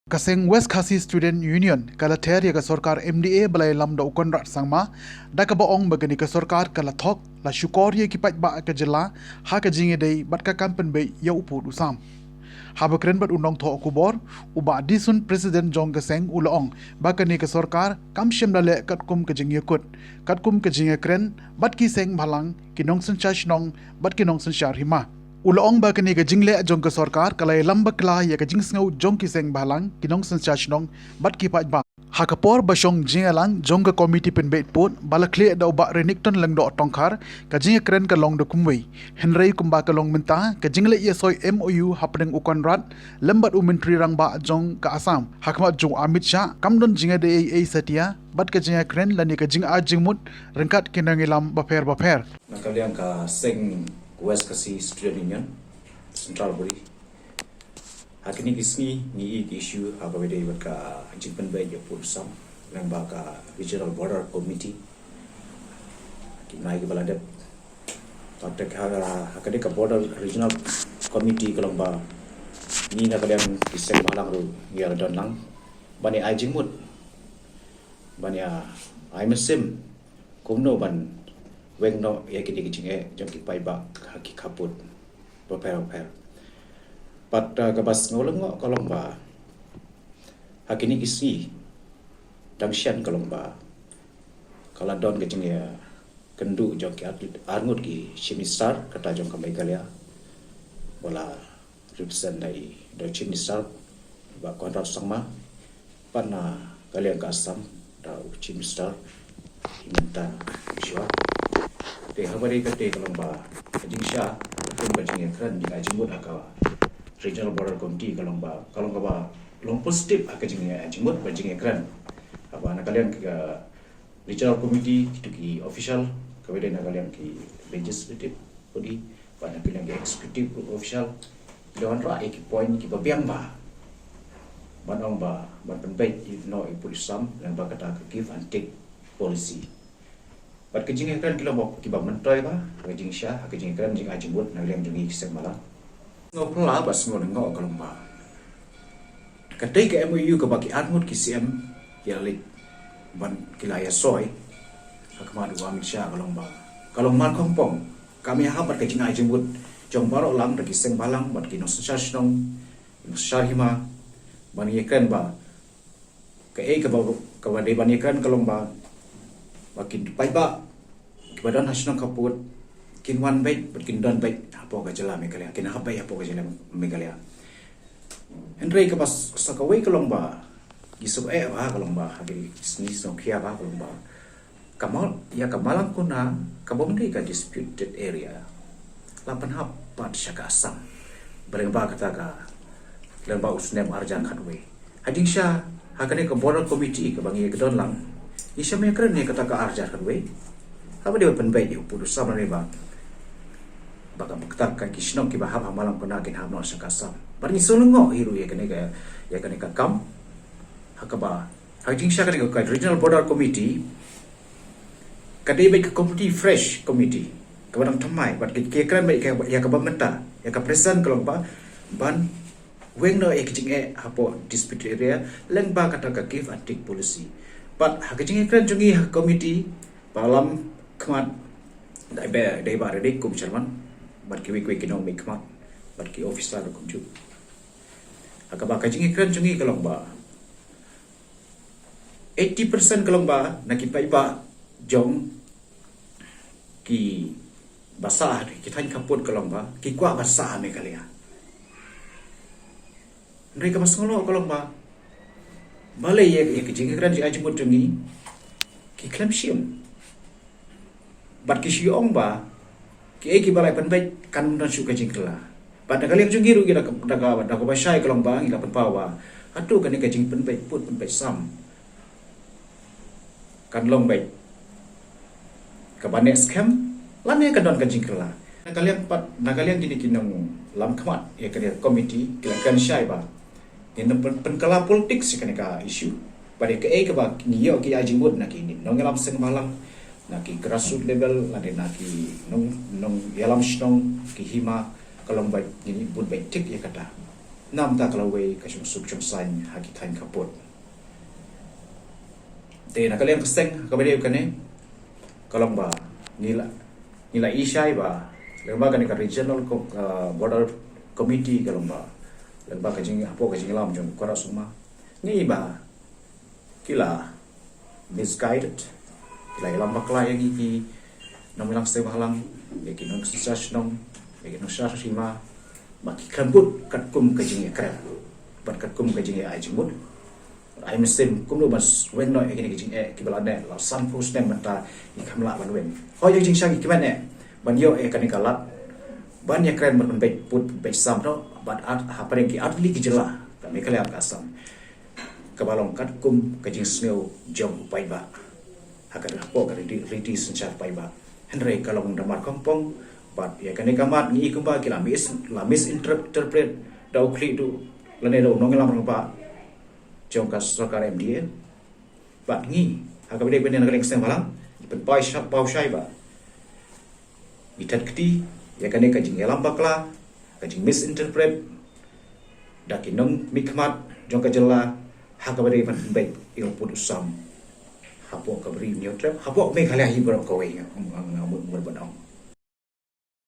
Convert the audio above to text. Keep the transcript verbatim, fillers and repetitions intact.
Ka seng West Khasi Student Union ka la ther ïa ka sorkar M D A ba la ïalam da u Conrad Sangma, da kaba ong ba kane ka sorkar ka la thok, la shukor ïa ki paidbah ka jylla ha ka jingïadei bad ka kam pynbeit ïa u pud u sam. Haba kren bad u nongthoh khubor, u Bah Disun, president jong ka seng, u la ong ba kane ka sorkar kam shym la leh katkum ka jingïakut, katkum ka jingïakren bad ki seng bhalang, ki nongsynshar shnong bad ki nongsynshar hima. U la ong ba kane ka jingleh jong ka sorkar ka la ïalam bakla ïa ka jingsngew jong ki seng bhalang, ki nongsynshar shnong bad ki paidbah. Ha ka por ba shong jingïalang jong ka komiti pynbeit pud ba la khlieh da u Bah Renikton Lyngdoh Tongkhar, ka jingïakren ka long da kumwei. Hynrei kumba ka long mynta, ka jingleit ïasoi M O U hapdeng u Conrad lem bad u Myntri Rangbah jong ka Assam, ha khmat jong u Amit Shah, kam don jingïadei ei ei satia bad ka jingïakren lane ka jingai jingmut ryngkat ki nongïalam bapher bapher. Na ka liang ka seng West Khasi Student Union Central Body, ha kine ki sngi ngi ïohi ki issue ha kaba ïadei bad ka jingpynbeit ïa u pud u sam lyngba ka Regional Border Committee. Ki bnai kiba la dep, tang ha, ha kane ka Border Regional Committee ka long ba ngi na ka liang ki seng bhalang ruh ngi ïa la don lang ban ïa ai jingmut, ban ïa ai mynsiem kumno ban weng noh ïa kine ki jingeh jong ki paidbah ha ki khappud bapher bapher. Bad, uh, kaba sngew lyngngoh ka long ba ha kine ki sngi dang shen ka long ba ka la don ka jingïakynduh jong ki ar-, arngut ki Chief Minister, kata jong ka Meghalaya ba la represent da i, da u Chief Minister Bah Conrad Sangma, bad na ka liang ka Assam da u Chief Minister Himanta Biswa. Te haba ïadei kata ka long ba ka jingshah, ka jingïakren, ka jingmut ha ka Regional Border Committee ka long ba, ka long kaba long positive ha ka jingïa-, jingmut bad jingïakren. Haba na ka liang ka Regional Committee, kito ki official, kaba ïadei na ka liang ki legislative body, bad na ka liang ki executive official, ki la wanrah ïa ki point kiba biang bha ban ong ba ban pynbeit noh ïa u pud u sam lyngba kata ka give and take policy. Bad ka jingïakren ki long ba kiba myntoi bha, ka jingshah, ka jingïakren, jingai jingmut na ka liang jong ngi ki seng bhalang. Sngewphylla bad sngewlyngngoh ka long ba katei ka M O U kaba ki arngut ki C M ki la leit ban, ki la ïasoi ha khmat u Amit Shah ka long ba, ka long markhongpong, kam ïahap bad ka jingai jingmut jong baroh lang, da ki seng bhalang bad ki nongsynshar shnong, nongsynshar hima, ban ïakren ba kaei kaba, kaba dei ban ïakren ka long ba, ba ki paidbah kiba don ha shnong khappud kin wan beit bad kin don beit hapoh ka jylla Meghalaya, kin hap beit hapoh ka jylla Meghalaya. Hynrei kaba s-, sa kawei ka long ba ngi sngewsih bha ka long ba, ha ki sngi sngewkhia bha ka long ba ka Mal-, ïa ka Malangkona kaba ym dei ka disputed area la pynhap pat sha ka Assam, ba lyngba kata ka, lyngba u snem arhajar khatwei. Ha jingshisha, ha kane ka Border Committee kaba ngi ïa ka don lang, ngi shym ïakren ïa kata ka arhajar khatwei. Haba dei ban pynbeit ïa u pud u sam lane ba, ba ka, ba kata ka, ki shnong kiba hap ha Malangkona kin hap noh sha ka Assam. Bad ngi sngewlyngngoh hi ruh ïa kane ka, ïa kane ka kam. Ha kaba, ha jingshisha kane ka Regional Border Committee ka dei beit ka committee fresh committee kaba dang thymmai, bad ki, ki ïakren beit ïa ka, ïa kaba mynta, ïa ka present ka long ba ban weng noh ïa ki jingeh hapoh disputed area lyngba kata ka give and take policy. Bad ha ka jingïakren jong ngi ha ka committee, ba lam khmat da i Bah, da i Bah Rynïeng kum chairman, bad kiwei kiwei ki nongmihkhmat, bad ki officer ruh kumjuh. Ha kaba ka jingïakren jong ngi ka long ba eighty percent ka long ba na ki paidbah jong kiba sah ha ki thaiñ khappud ka long ba ki kwah ban sah ha Meghalaya. Hynrei kaba sngewlyngngoh ka long ba, balei ïa, ïa ka jingïakren jingai jingmut jong ngi ki khlem shim. Bad ki shu ong ba kiei kiba la pynbeit kan ym don shuh ka jingkylla. Bad na ka liang jong ngi ruh ngi da ka, da ka, da kaba shai ka long ba ngi la pynpaw ba hato kane ka jingpynbeit pud pynbeit sam kan long beit kaba neh skhem lane kan don ka jingkylla. Na ka liang pat, na ka liang kine ki nonglam khmat ïa kane ka committee ki la kren shai ba ngin ym pyn-, pynkylla politics ïa kane ka issue. Bad ïa kaei kaba ngi ïoh ki ai jingmut na ki nongïalam seng bhalang, na ki grassroots level lane na ki nong, nongïalam shnong, ki hima, ka long ba ngin bud beit thik ïa kata. Namar kata ka la wei ka jingsuk jingsaiñ ha ki thaiñ khappud. Te na ka liang ka seng, ha kaba ïadei kane, ka long ba ngi la, ngi la i shai ba lyngba kane ka Regional Co-, uh, Border Committee, ka long ba lyngba ka jing, hapoh ka jingïalam jong Kora Suma, ngi ba ki la misguided, ki la ïalam bakla ïa ngi ki nongïalam seng bhalang, ïa ki nongshah shnong, ïa ki nongshah sima, ba ki khlem bud katkum ka jingïakren bad katkum ka jingïa ai jingmut. Ai mynsiem kumno ban weng noh ïa kine ki jingeh kiba la neh la sanphew snem mynta, ngi khlem lah ban weng. Hooid, ïa ka jingshah ki kmen eh ban ïoh ïa kane ka lad ban ïakren, ban pynbeit pud pynbeit sam noh bad ar, ha pdeng ki artylli ki jylla ka Meghalaya ka Assam, kaba long katkum ka jingsngew jong u paidbah ha ka, hapoh ka riti, riti synshar paidbah. Hynrei ka long da mar kongpong bad ïa kane ka mat ngi i kumba ki la mis, la misinterpret da u khlieh duh lane da u nongïalam rangbah jong ka sorkar M D A. Bad ngi, ha kaba ïadei bad na ka liang seng bhalang, ngi pynpaw shai, paw shai ba ngi thad kti ïa kane ka jingïalam bakla, ka jingmisinterpret da ki nongmihkhmat jong ka jylla ha kaba ïadei ban pynbeit ïa u pud u sam hapoh ka Bri u Hynñiewtrep, hapoh Meghalaya hi baroh kawei, nga, nga, nga mut, mut ban ong.